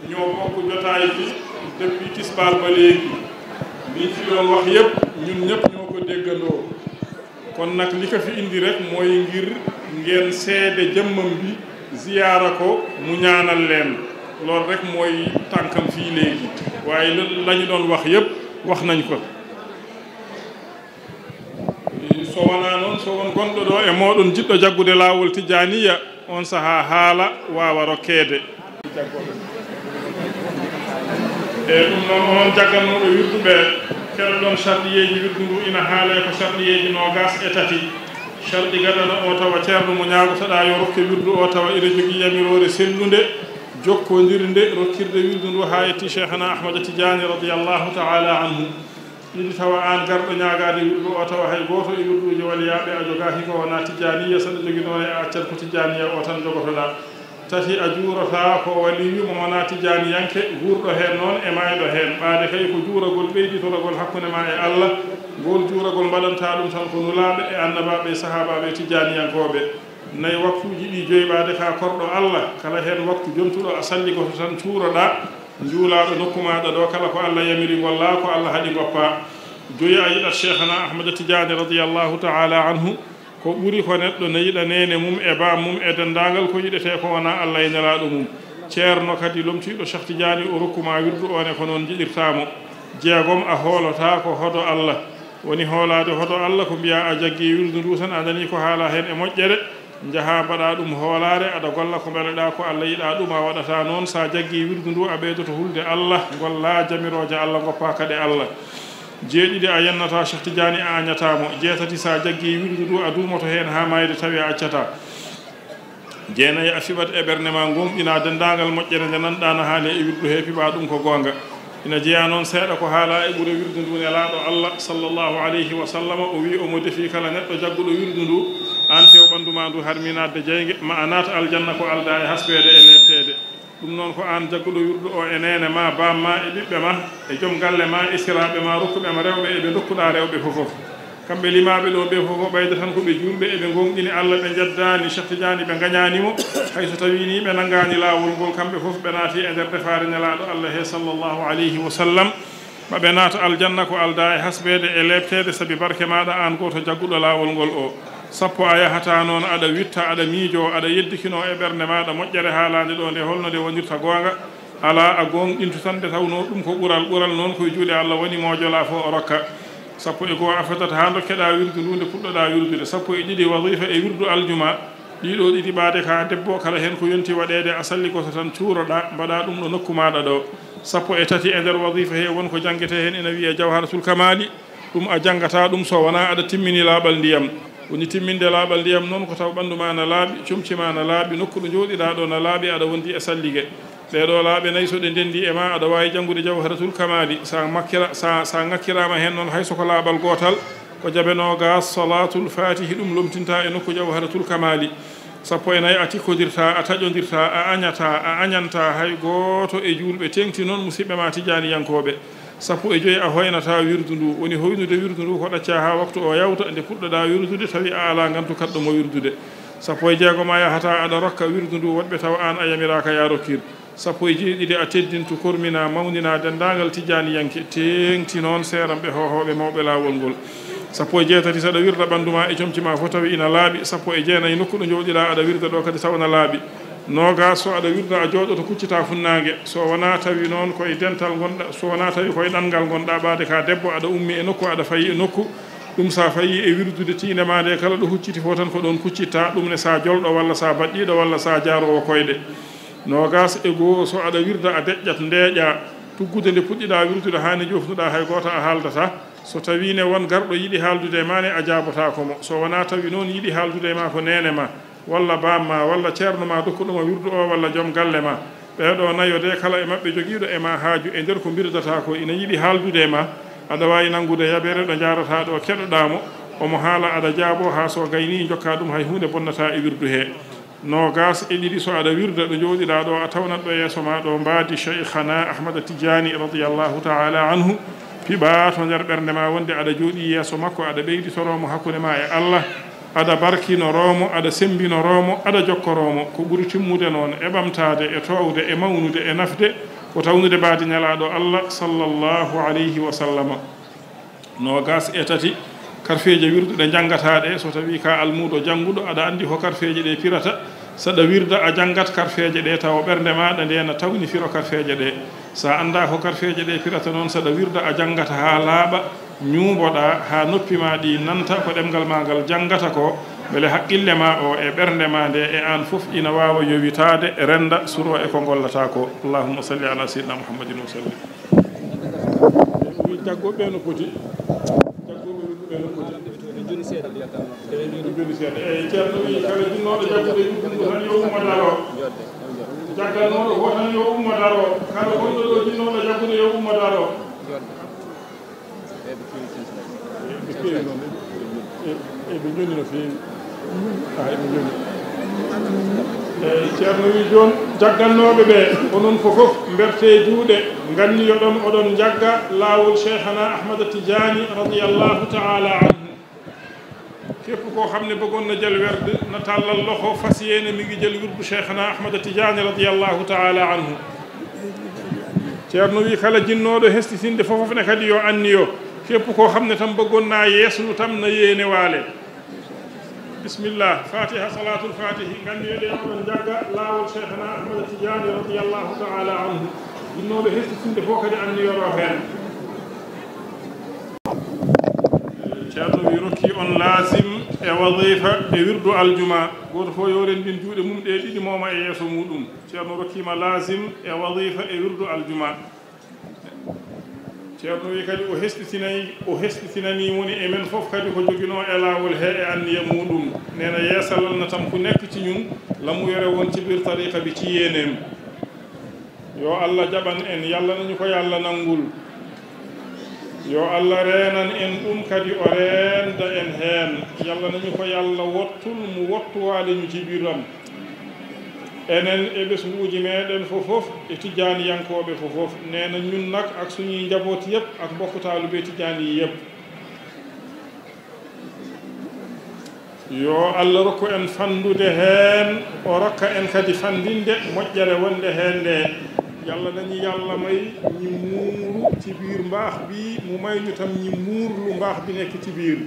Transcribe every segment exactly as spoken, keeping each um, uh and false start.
Ñoo bokk jotaay bi depuis tisbaar ba léegi. Liñ fi doon wax yépp, ñun ñépp ñoo ko déggandoo. Kon nag, li ko fi indi rek mooy ngir ngeen seede jëmmam bi, ziyaara ko, mu ñaanal leen. Loolu rek mooy tànkam fii léegi. Waaye la, la ñu doon wax yépp, wax nañ ko. So wonaa noon, so won gonɗo ɗo e mooɗon jiɗɗo jaggude laawol Tijjaaniya, on sahaa haala waawa rokkeede. E ɗum noon, onon jaggannooɓe wirdu ɓe, keɗoɗon sarɗiyeeji wirdu ndu ina haalay ko sarɗiyeeji noogaas e tati. Sarɗi gadano o tawa ceerno mo ñaagotoɗaa yo rokke wirdu o tawa ina jogii yamiroore sellunde, jokkondirnde, rokkirde wirdu ndu haa yetti Cheikhana Ahmada Tijaani radiyallahu ta'ala anhu. Ɗiɗi, tawa aan garɗo ñaagaade wirdu o, tawa hay gooto e wirduuji waliyaaɓe a jogaaki ko wonaa Tijjaaniya, so aɗa jogii noon e a accat ko Tijjaaniya o tan jogotoɗaa. Tati, a juurotaa ko waliyu mo wonaa Tijjaaniyanke, guurɗo heen noon e maayɗo heen. Ɓaade kay ko juuragol ɓeyditoragol hakkunde ma e Allah, ngol juuragol mbaɗantaa ɗum tan ko nulaaɓe e annabaaɓe e sahaabaaɓe e Tijjaaniyankooɓe. Nayi, waktuuji ɗi joyi ɓaade ka korɗo Allah, kala heen waktu jontuɗo a salli gooto tan cuuroɗaa, njuulaaɗo nokku maaɗa ɗo, kala ko Allah yamiri ngollaa, ko Allah haɗi ngoppaa. Joyi, a yiɗat Cheikhana Ahmada Tijaani radiyallahu ta'ala anhu, ko ɓuri ko neɗɗo na yiɗa neene mum e baam mum e denndaangal ko yiɗetee ko wonaa Allah e nelaaɗo mum. Ceerno kadi lomtiiɗo Cheikh Tijaani o rokku ma wirdu o ne ko noon njiɗirtaa mo. Jeegom, a hoolotaa ko hodo Allah. Woni hoolaade hodo Allah ko mbiyaa a jaggii wirdu ndu tan a nanii ko haalaa heen e moƴƴere, njahaa mbaɗaa ɗum hoolaare, aɗa golla ko mbeleɗaa ko Allah yiɗaa ɗum, a waɗataa noon. So a jaggii wirdu ndu a ɓeydoto hulde Allah, ngollaa jamirooje Allah, ngoppaa kadi Allah. Jeeɗiɗi, a yennataa Cheikh Tijaani, a añataa mo. Jeetati, so a jaggii wirdu ndu a duumoto heen haa maayde tawi a accataa. Jeenayi, a fiɓat e ɓernde ma, ngooŋɗinaa denndaangal moƴƴere nde nanɗaa na haale e wirdu he, piɓaa ɗum ko goonga. Ina jeyaa noon seeɗa ko haalaa e ɓure wirdu ndu Nelaaɗo Allah sallallahu alayhi wa sallam, o wiyi omo defii kala neɗɗo jagguɗo wirdu ndu, aan tew ɓanndu ma ndu harmii naatde jeynge, ma a naat aljanna ko aldaa e hasbeede e leepteede. Ɗum noon ko aan jagguɗo wirdu o e neene ma, baam ma e ɓiɓɓe ma, e joom galle ma, e siraaɓe ma, rokkuɓe ma rewɓe e ɓe ndokkuɗaa rewɓe fof fof. Kamɓe limaaɓe ɗo ɓe fof, ɓeyda tan ko ɓe juulɓe, eɓe ngooŋɗini Allah, ɓe njeddaani Cheikh Tidiane, ɓe ngañaani mo, hay so tawii nii ɓe nanngaani laawol ngol, kamɓe fof ɓe naati e nder defaare Nelaaɗo Allah he, sallallahu alayhi wa sallam, ma ɓe naata aljanna ko aldaa e hasbeede e leepteede, sabi barke maaɗa aan gooto jagguɗo laawol ngol o. Sappo, a yahataa noon aɗa witta, aɗa miijoo, aɗa yeddikinoo e ɓernde maaɗa moƴƴere haalaande ɗo nde, holno nde wonirta goonga? Alaa, a gooŋɗintu tan nde tawnoo ɗum ko ɓural, ɓural noon ko e juuɗe Allah woni, moojolaa fof o rokka. Sappo e goo, a fetat haa ndokkeɗaa wirdu ndu nde puɗɗoɗaa wirdude. Sappo e ɗiɗi, wazifa e wirdu aljuma. Ɗiɗo ɗiɗi ɓaade ka debbo, kala heen ko yonti waɗeede, a salli gooto tan cuuroɗaa, mbaɗaa ɗum ɗo nokku maaɗa ɗo. Sappo e tati, e nder wazifa he won ko janngetee heen ina wiyee Jawharatul Kamaali. Ɗum a janngataa ɗum so wonaa aɗa timmini laaɓal ndiyam. Woni timminde laaɓal ndiyam noon ko taw ɓanndu ma na laaɓi, comci ma na laaɓi, nokku ɗo njooɗiɗaa ɗo na laaɓi, aɗa wondi e sallige. Ɗee ɗoo laaɓe nayi so ɗe ndenndii e ma, aɗa waawi janngude Jawharatul Kamaali. Sa makkira-, sa, sa ŋakkiraama heen noon, hay so ko laaɓal gootal, ko jabe noogaas, Salaatul Faatihi, ɗum lomtintaa e nokku Jawharatul Kamaali. Sappo e nayi, a tikkodirtaa, a taƴondirtaa, a añataa, a añantaa hay gooto e juulɓe, teeŋti noon musidɓe ma tijaaniyankooɓe. Sappo e joyi, a hoynataa wirdu ndu. Woni hoynude wirdu ndu ko ɗaccaa haa waktu o yawta, nde puɗɗoɗaa wirdude, tawi a alaa ngantu kaɗɗo mo wirdude. Sappo e jeegom, a yahataa aɗa rokka wirdu ndu woɗɓe tawa aan a yamiraaka yaa rokkir. Sappo e jeeɗiɗi, a teddintu, kormina, mawnina denndaangal tijaaniyanke, teeŋti noon seeranɓe, hoohooɓe, mawɓe laawol ngol. Sappo e jeetati, so aɗa wirda ɓanndu ma e comci ma fof tawi ina laaɓi. Sappo e jeenayi, nokku ɗo njooɗiɗaa aɗa wirda ɗo kadi taw na laaɓi. Noogaas, so aɗa wirda a jooɗoto kuccitaa funnaange. So wonaa tawi noon ko e dental ngonɗaa, so wonaa tawi ko e ɗanngal ngonɗaa, ɓaade ka debbo, aɗa ummi e nokku, aɗa fayi e nokku. Ɗum so a fayii e wirdude tiinde ma nde, kala ɗo hucciti fof tan ko ɗoon kuccittaa, ɗum ne so a jolɗo walla so a baɗɗiiɗo walla so a jaaroowo koyɗe. Noogaas e goo, so aɗa wirda a deƴƴat, ndeeƴaa, tuggude nde puɗɗiɗaa wirdude haa nde joofnuɗaa, hay gooto a haaldataa. So tawii ne won garɗo yiɗi haaldude e ma ne, a jaabotaako mo. So wonaa tawi noon yiɗi haaldude e ma ko neene ma, walla baam ma, walla ceerno ma dokkuɗo ma wirdu o, walla joom galle ma. Ɓee ɗoo nayo de, kala e maɓɓe jogiiɗo e ma haaju e nder ko mbirdataa ko, ina yiɗi haaldude e ma, aɗa waawi nanngude yabere ɗo njaarataa ɗo, keɗoɗaa mo, omo haala, aɗa jaaboo, haa so gaynii njokkaa ɗum, hay huunde bonnataa e wirdu hee. Noogaas e ɗiɗi, so aɗa wirda ɗo njooɗiɗaa ɗo, a tawnat ɗo yeeso ma ɗo mbaadi Cheikhana Ahmada Tijaani radiyallahu ta'ala anhu, piɓaa to nder ɓernde ma wonde aɗa jooɗii yeeso makko, aɗa ɓeyditoroo mo hakkunde ma e Allah. Aɗa barkinoroo mo, aɗa semmbinoroo mo, aɗa jokkoroo mo. Ko ɓuri timmude noon e ɓamtaade, e toowde, e mawnude, e nafde, ko tawnude mbaadi Nelaaɗo Allah, sallallahu alayhi wa sallama. Noogaas e tati, karfeeje wirduɗe njanngataa ɗe, so tawii ko a almuudo jannguɗo, aɗa anndi ko karfeeje ɗe pirata. Saɗa wirda, a janngat karfeeje ɗe, tawa ɓernde maaɗa nde na tawni firo karfeeje ɗe. So a anndaa ko karfeeje ɗe pirata noon, saɗa wirda, a janngata haa laaɓa, ñuuboɗaa haa noppi ma ɗi nanta ko ɗemngal ma ngal janngata ko, mbele haqqille ma o e ɓernde ma nde e aan fof ina waawa yowitaade, rennda, surwa e ko ngollataa ko. Allahumma salli ala sayyidina Muhammadin wa sallim. Wi jaggooɓe no poti. Jaggooɓe wi ɓe no poti. Eyi, min ko joni seeɗa. Eyi, Ceerno wi kala jinnooɗo jaggude yuɓɓu ngu tan yo ummo daro. Jagganooɗo ko tan yo ummo daro. Kala gonɗo ɗo jinnooɗo jaggude yo ummo daro. Eɓe keewi noon. E, e ɓe njoni no feewi. Ah, eɓe njoni. Eyi, Ceerno wi jooni, jaggannooɓe ɓe, onon fof fof, mberte juuɗe, nganniyoɗon, oɗon njagga laawol Cheikhana Ahmada Tijaani radiyallahu ta'ala anhu. Képp koo xam ne bëggoon na jël werd, na tàllal loxo, fas yéene mi ngi jël wirdu Cheikhana Ahmada Tijaani radiyallahu ta'ala anhu. Ceerno wi kala jinnooɗo hestitinde fof fof ne kadi yo anniyo. Képp koo xam ne tam bëggoon naa yeesnu tam na yéene waale. Bismillah, Fatiha, Salatul Fatihi, nganniyoɗen oɗon njagga laawol Cheikhana Ahmada Tijaani radiyallahu ta'ala anhu. Jinnooɓe hestitinde fof kadi anniyoroo heen. Ceerno wi rokki on laazim e wazifa e wirdu aljuma. Gooto fof yo renndin juuɗe mum ɗe ɗiɗi mooma e yeeso muɗum. Ceerno rokkiima laazim e wazifa e wirdu aljuma. Ceerno wi kadi o hesɗitinay, o hesɗitinanii woni e men fof kadi ko joginoo e laawol he e anniya muɗum. Nee na yeesalal na tam ku nekk ci ñun la mu yore woon ci biir tariqa bi ci yéeneem. Yo Allah jaɓan en, Yàlla nañu ko Yàlla nangul. Yo Allah reenan en ɗum kadi o reenda en heen. Yàlla nañu ko Yàlla wottul, mu wottuwaale ñu ci biiram. Enen e ɓesnguuji meeɗen fof fof, e tijjaaniyankooɓe fof fof. Nee na ñun nag ak suñuy njaboot yépp, ak mbokk taalibe tijjaani yi yépp. Yo Allah rokku en fanndude heen, o rokka en kadi fanndinde moƴƴere wonde heen nde. Yàlla nañu Yàlla may ñu muuru ci biir mbaax bi, mu may ñu tam ñu muur lu mbaax bi nekk ci biir.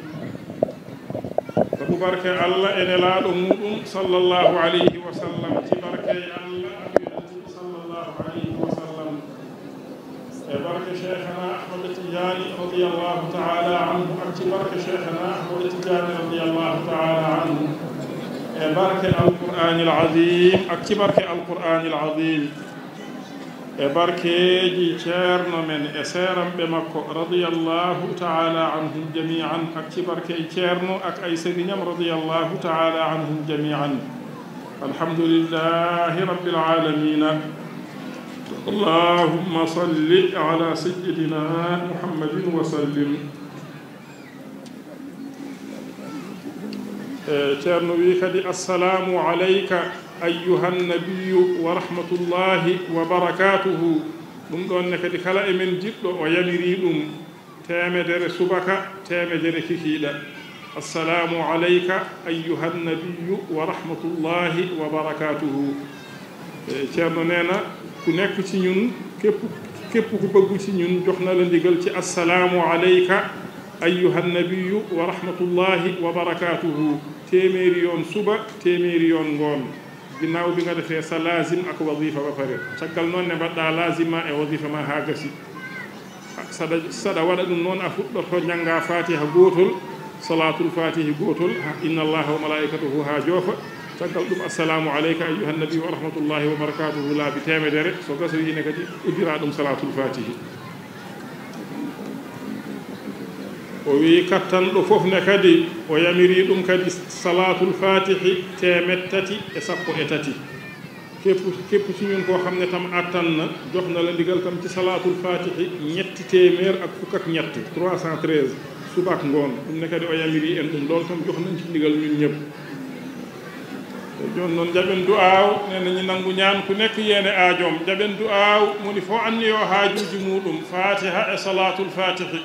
Sabu barke Allah e Nelaaɗo muɗum, sallallahu alayhi wa sallam, ci barke Allah, sallallahu alayhi wa sallam. E barke Cheikhana Ahmad Tidiane radiyallahu ta'ala anhu, ak ci barke Cheikhana Ahmad Tidiane radiyallahu ta'ala anhu. E barke Alqur'anil Azim, ak ci barke Alqur'anil Azim. E barkeeji ceerno men e seeramɓe makko radiyallahu ta'ala anhum jami'an, ak ci barke ceerno ak ay sëriñam radiyallahu ta'ala anhum jami'an. Alhamdulillahi rabbil alamina. Allahumma salli ala sayyidina Muhammadin wa sallim. E, ceerno wi kadi, "Assalamu alayka ayyuhan nabiyyu wa rahmatullahi wa barakatuhu." Ɗum ɗoon ne kadi kala e men jiɗɗo o yamiri ɗum. Teemedere subaka, teemedere kikiiɗa. Assalamu alayka ayyuhan nabiyyu wa rahmatullahi wa barakatuhu. E, ceerno nee na, ku nekk ci ñun, képp, képp ku bëgg ci ñun, jox na la ndigal ci assalaamu alayka ayyuhan nabiyyu wa rahmatullahi wa barakatuhu. Téeméeri yoon suba, téeméeri yoon ngoon. Ginnaaw bi nga defee sa laazim ak wazifa ba pare. Caggal noon ne mbaɗɗaa laazim ma e wazifa ma haa gasi. Saɗa, saɗa waɗa ɗum noon, a fuɗɗoto njannga Fatiha gootol, Salatul Fatihi gootol, ha, Inna Allaha wa malaikatahu haa joofa. Caggal ɗum, Assalamu alayka ayyuhan nabi wa rahmatullahi wa barakatuhu laabi teemedere. So gasoyi ne kadi, uddira ɗum Salatul Fatihi. O wi kattanɗo fof ne kadi, o yamiri ɗum kadi Salatul Fatihi teemeɗɗe tati e sappo e tati. Képp, képp ci ñun koo xam ne tam attan na, jox na la ndigal tam ci Salaatul Faatihi ñetti téeméer ak fukk ak ñett, trois cent treize, suba ak ngoon. Ɗum ne kadi o yamiri en ɗum, loolu tam jox nañ ci ndigal ñun ñëpp. Te jooni noon njaɓen du'aaw, nee na ñi nangu ñaan ku nekk yéene aajoom. Njaɓen du'aaw, moni fof anniyoo haajuuji muuɗum, Faatiha e Salaatul Faatihi.